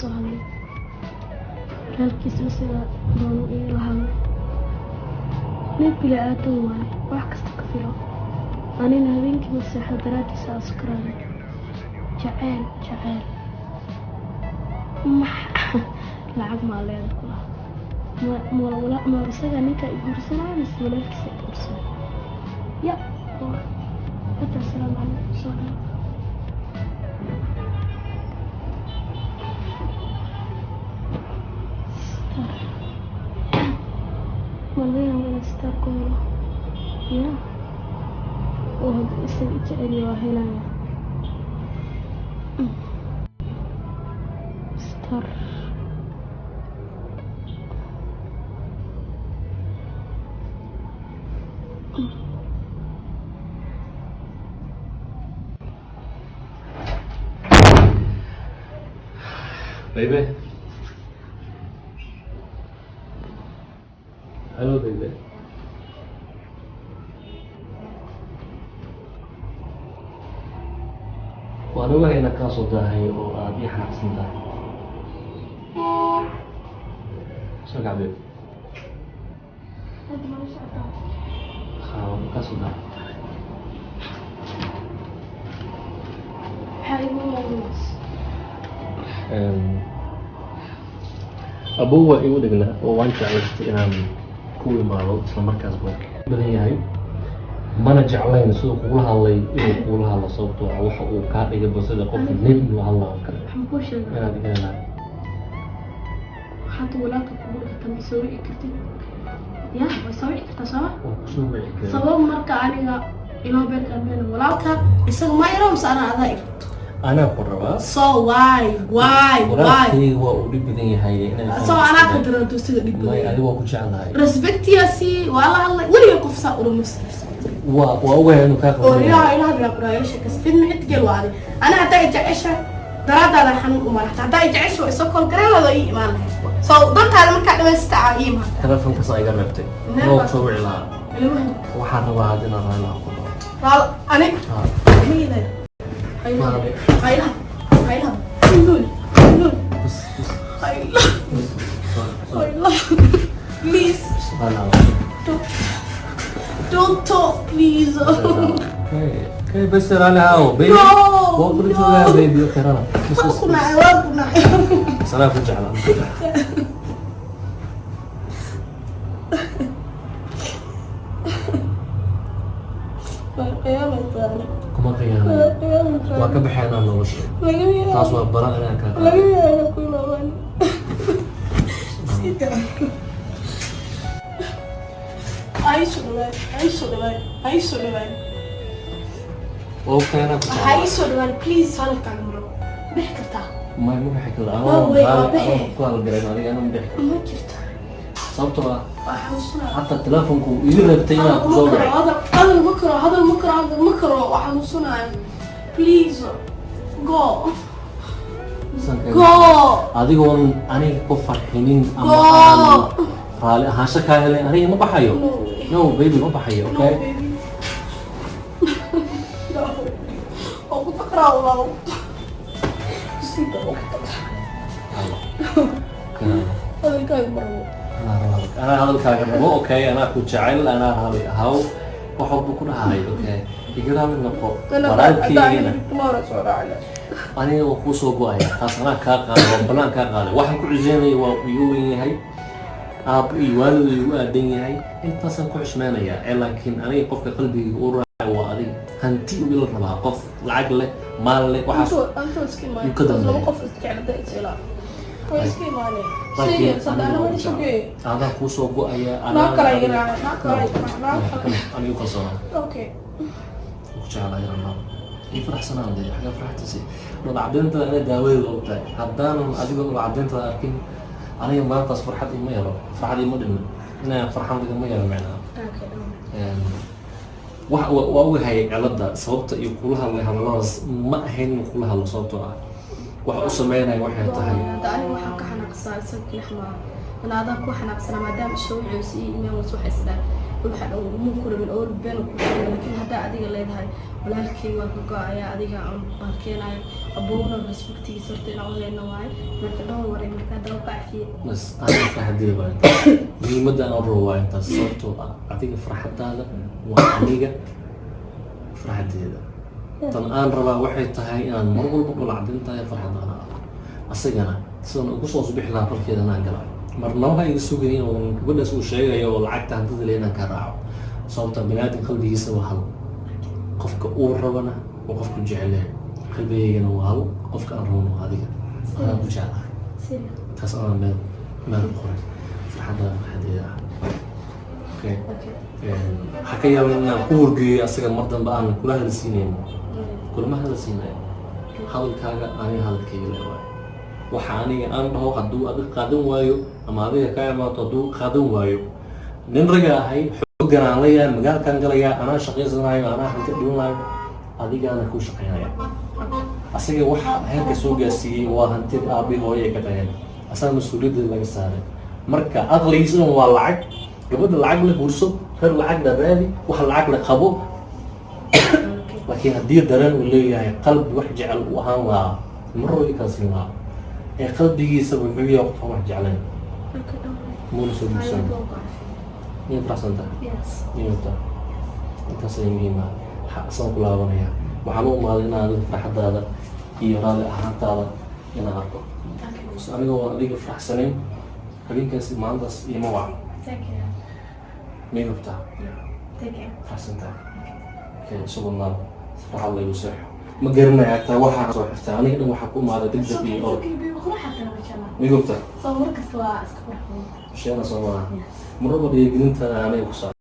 soo hadlay, walaalkiisna sidaa doonu iila hadlay. Nin bili aadan waaye, wax kasta ka filo. Anina habeenkii ma seexdo daraaddiisa aan sakraaday. Jaceyl, jaceyl max lacag maa leeda kulaha? Ma isaga ninka i guursanaya mise walaalkiisa i guursanaya? Ya hata. Asalaamu calaykum. Soo dhan. Star ma laga yaaba inaan star ku helo? Ya, oo hadduu isaga i jecel yahay waa helaya star. Baby. Hello, baby. Waan ogahay inaad kaa soo daahay oo aad ii xanaaqsan tahay. Soo kac, babe. Hadda ma la socotaa? Haa, waan kaa soo daahay. Maxaa igu muuqdaas? Abow waa igu dhegnaa oo waan jeclaystay inaan ku imaado isla markaasba badan yahay, mana jeclayn siduu kugula hadlay inuu kugula hadlo, sababtoo ah waxa uu kaa dhigay sida qof nin la hadla oo kale. Waxaan kuu sheegaa inaad iga helaan. Hadda walaalka kugu dhigata ma soo wici kartid? Ya, way soo wici kartaa sooma? Waa kusoo wici karaa. Sabab marka aniga ilmo beerka meel walaalka isaga ma yaro mise anaa adaa irto? Anaa ku rabaa. So why, why, why? Walaalkayga waa uu dhib badan yahay inaan So anaa ka daranto sida dhib may badan. Adiga waa ku jeclahay. Respectiyaasi waa la hadlay weliga qof saa urama. Waa ogahay inuu kaa Oo qaban ilaha yahay. Ilaha bilaa quraayasha kas fidma cid gel waadi. Ana haddaa i jecesha daraadaada xanuun uma laxta. Haddaa i jecesha waa isoo kol gareelada ii imaan lahayd. So dantaada markaa dhamaysata aa ii imaata. Telefonkaas iga reebtay. Never. Noo kusoo wici lahaa. Ilmaha. Waxaan rabaa hadda inaan raali ku dhaho. Raal ani. Haa. Hayla. Maale. Hayla, hayla, nul nul. Bas, bas. Hayla. Bas. Sorry, sorry. Hayla, please. Bas, raali ahaw. Don't talk, please. Okay, okay, bas raali ahaw, baby. No, waa kula no. joogaa, baby. Okay, rala. Bas, waa bas, ku bas. nacay, waa ku nacay. Bas, anaa ku jeclaa, anaa ku jeclaa. Waa qiyaamaysaa. Kuma khiyaanayo. Waa qiyaamaysaa. Waa ka baxaynaa nolosha. Laga yaabo. Taas waa baran inaan kaa qaado. Laga yaabo ku ilaaban. Sida ay soo dhawaan, ay soo dhawaan, ay soo dhawaan. Okay, anaa ku Waxaa jeclaa. ii soo dhawaan, please. Hadalkaaga maro bixi kartaa. May, ma bixi karo. No Anoo way, waa raali bixi. anoo ku hadalgarayn adiga anoo ma bixi karo. Ma jirto. Sababtoo ah waa xanuunsanaa. Xataa telefonku uu iga reebtay inaan Hadal kusoo ma karo. wicin. Hadal ma karo, hadal ma karo, hadal ma karo, waa xanuunsanaya. Please go. Go. Adigoon aniga ku farxinin ama Go. aan raali ahaansho kaa helin, aniga ma baxayo. No way. No, baby, ma baxayo. No. Okay. Baby, no. Oo ku taqraa walaalo. Sida oo ku taqraa. Hadalkaaga ma rabo. Anaa rabo anaa hadalkaaga rabo. Okay, anaa ku jecel, anaa raali ahaw, wax walba ku dhahay. Okay, iga raali noqo walaalkaygana. Tomorrow soo raacna. Aniga waa kuu soo go-aya, taas anaa kaa qaaday, waa banaan kaa qaaday. Waxaan ku ciseynaya waa igu weyn yahay, aabbo iyo waalid igu aadan yahay, intaasaan ku xushmeynayaa ee laakiin aniga qofka qalbigayga u raacay waa adiga. Hanti uu ila rabaa, qof lacag leh, maal leh, waxaas Antoo iska imaanay. Yuu ka dambeeya. Laba qof isjeclada is ilaa way iska imaaneen. Laakiin Serious, hadda aniga ana waa wali ku sugay. jeclaa. Adaa kuu soo go-aya. Naa kala iga raacay, naa kala iga raacay, naa kala. Anigu kalsoonaa. Okay. Ku jeclaa yarnaa ii faraxsanaan dee xagga farxadiisi dhul cadeyntada ana daawadeeda og tahay. Haddaanan adigoo dhul cadeyntada arkin, aniga maantaas farxad ima yaro, farxad ima dhimin, inaan farxan lagama yaro macnaha. Okay. Wax waa ogahay cilada sababta iyo kula hadlay hadalladaas ma ahayn inuu kula hadlo, sababtoo ah waxa u sameynaya waxay tahay. Hadda aniga waxaan ka xanaaqsanaa isaga keli maaha, in adaan ku xanaaqsanaa maadaama isha wuxuu ii imaan ways waxa isdhaa Waxa dhan muu ku rabin oo been ku sheegay, laakiin haddaa adiga leedahay walaalkay waa ka go-aya, adiga aan baalkeenayo, abowna respectigiisa horta inaan u hayno waaye. Marka dhan waray, marka hadda waa ka cafiye. Bas, aniga farxadeeda waa intaas, muhiimadda aan rabo waa intaas, sababtoo ah adiga farxadaada waa aniga farxadeeda. Tan aan rabaa waxay tahay inaan mar walba dhul cadin tahay farxadaana ah, asagana sidan ugu soo subixi lahaa falkeeda inaan gala. Marnaba ha iga sugayn inuu gabadhaas uu sheegayo oo lacagta hantida le inaan ka raaco, sababta biniaadam qalbigiisa waa hal, qofka uu rabana waa qofku jecel yahay. Qalbigaygana waa hal, qofka aan rabana waa adiga, anaa ku jeclahay. Serious. Taas anaa meel ku qoray, farxaddaada farxadeeda ah, okay? Okay. Waxaa ka yaaba inaan ku horgeeyo asaga mar dambe aan kula hadalsiinayno, kulama hadalsiinayo. Hadalkaaga aniga hadalkayga le waayo. Waxa aniga aan dhaho hadduu adiga qaadan waayo ama adiga kaa imaato hadduu qaadan waayo, nin raga ahay, xooggan aan leeyahay, magaalkaan galayaa, anaa shaqaysanayo, anaa hanti dhimanayo, adigaana kuu shaqaynaya. Asaga waxa heerka soo gaarsiiyey waa hantida aabi hooye ay ka tageen, asaga mas-uuliyadda laga saaray. Marka aqligiisa dhan waa lacag, gabadha lacag la guurso, reer lacag la raadi, wax lacag la qabo. Laakiin haddii dareen uu leeyahay, qalbi wax jecel uu ahaan lahaa, marro i kaasiin lahaa. Ee qalbigiisa wuxuu yahay qofkaan wax jeclayn. Okay, don't worry. Muuna soo guursan. Ayadoo ku cafiye. Miyay faraxsan tahay? Yes. Miyay intaas ay muhiim ah asaan ku laabanaya. Waxaan u imaaday inaan adiga farxadaada iyo raali ahaantaada inaan arko. Okay. Bas aniga waan adiga faraxsanayn habeenkaasi, maalintaas iima wacan. Take care. Miyay hubtaa? Take care. Faraxsan tahay? Okay, isagoo naal farxad laygu seexo. Ma garanaya taa waxaa soo xirtaa, aniga dhan waxaa ku imaaday deg deg iyo orod. Okay, baby, qurux xataa ma jeclaa. Miyay hubtaa? Soo mar kasta waa iska qurux badan. Sheena soo maaha? Yes. Mar walba dhiirigelintaada aniga ku socda.